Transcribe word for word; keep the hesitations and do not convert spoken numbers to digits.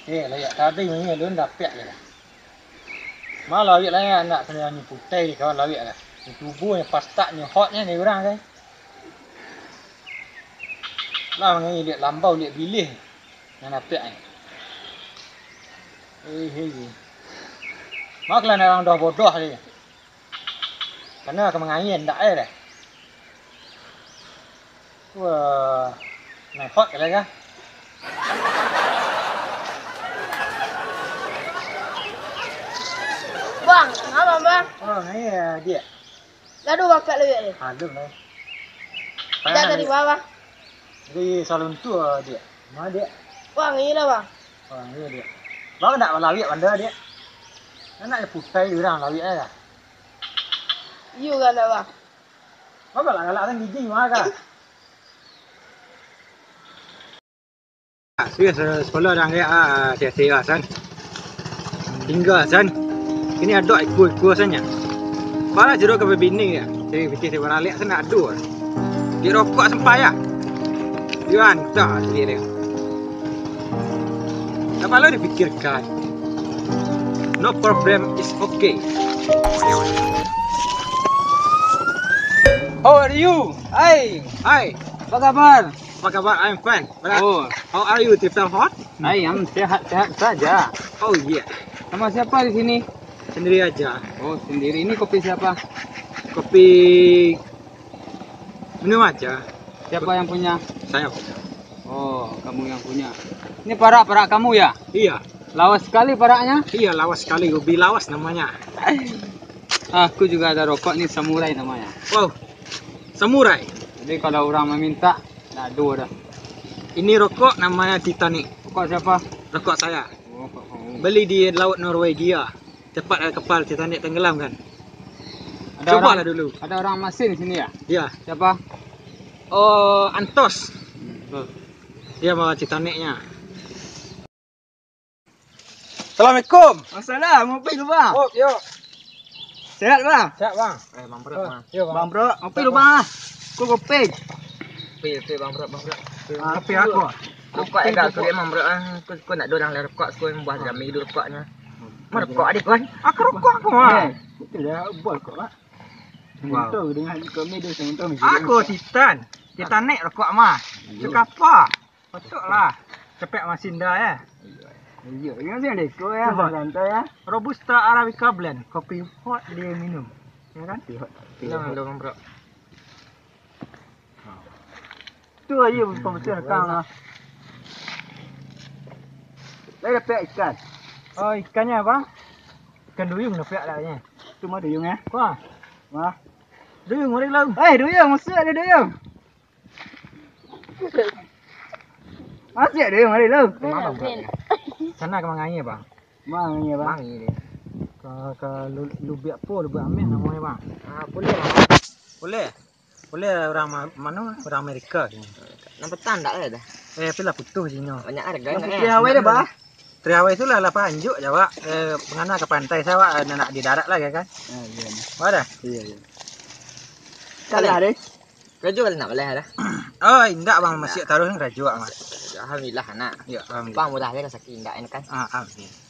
Eh, layak tadi ni alun dapek je lah. Ma lawik lah, anak kena ni putai kawan lawik lah. Ni tubuh ni patak ni hot ni dari urang kan. Lah mangai liak lambau, liak bilih. Nan dapek ni. Eh, hei. Ma kalau nak urang dah bodoh je. Karena ka mangaia ndak eh deh. Wah, naik hot kali kah? Bang, ngapa bang? Oh, ngaia diak. Lalu bakak lu ya? Aduh lah. Dah dari bawah. Jadi salon tu diak. Ma diak? Bang, iya lah bang. Oh, iya diak. Bang nak lawik banda diak. Anak putai urang lawik eh. Iyo kan dah bang. Bang galak-galak kan gigi ma kah? Sudah sekolah dah angek ah, sia-sia san. Tingga san. Ini adok ikua-ikua san nya. Pala jero ka babini ya. Jadi pitih saya baralek san ado. Di rokok sampai ya. Yo antah sikit dia. Tak perlu dipikirkan. No problem is okay. How are you? Hai. Hai. Apa kabar? Apa kabar? I'm fine. Bra. Oh, How are you, Triple Hot? Hai, am sehat-sehat saja. Oh yeah. Sama siapa di sini? Sendiri aja. Oh, sendiri. Ini kopi siapa? Kopi minum aja. Siapa yang punya? Saya. Oh, kamu yang punya. Ini parak-parak kamu ya? Iya. Lawas sekali paraknya. Iya, lawas sekali. Ubi lawas namanya. Aku juga ada rokok nih, Samurai namanya. Wow. Samurai. Jadi kalau orang meminta, tak ada dah. Ini rokok namanya Titanic. Rokok siapa? Rokok saya. Oh, rokok kamu. Beli di laut Norwegia. Cepat ada kapal Titanic tenggelam kan. Ada Cobalah orang, dulu. Ada orang masin di sini ya? Iya. Siapa? Oh, Antos. Tuh. Dia bawa Titanicnya. Assalamualaikum. Assalam, ngopi lu bang? Oh, yo. Sehat bang? Siap, Bang. Eh, bang Bro. Oh, Bang. Yo, Bang Bro, ngopi lu bang? Kau kopi. Pi, pi, Bang Bro, Bang Bro. Kopi aku. Rokok agak sulit Bang Bro. Ah, aku aku nak dorang lah rokok, aku yang buat kami dulu rokoknya. Mana rokok adik kan? Aku rokok aku mah. Itu dah buat kok lah. Wow. Tahu dengan kami dia sama tahu. Aku Titan. Titanic rokok mah. Suka apa? Betul lah. Cepek masin dah ya. Iya, iya sih deko ya, santai ya. Robusta Arabica Blend, kopi hot dia minum. Ya kan? Jangan dong, Bro. Tu aja pembersih rekam lah. Lai dapat ikan. Oh, ikannya apa? Ikan duyung dapat lah ni. Tu mah duyung ya? Wah. Wah. Duyung mari lah. Eh, duyung, masuk ada duyung. Masih ada yang mari lu. Sana ke mangai, Bang? Mangai, Bang. Mangai dia. Ka ka lu- lubiak po, lubiak ameh namonyo, Bang. Ah, boleh, Bang. Boleh. Boleh orang ma- mano? Orang Amerika. Nang petang tak ada dah. Eh, apalah putus jinyo. Banyak harga nak. Putih awai dah, Bang. Terawai tu lah lapan anjuk je awak. Eh, pengana ke pantai saya awak nak di darat lah kan. Ah, iya. Wah dah. Iya, iya. Kalah deh. Karajo lah nak baleh dah. Oh, indak bang, masih taruh ni karajo bang. Alhamdulillah anak. Ya, alhamdulillah. Bang murah je rasaki indak kan. Ah, alhamdulillah.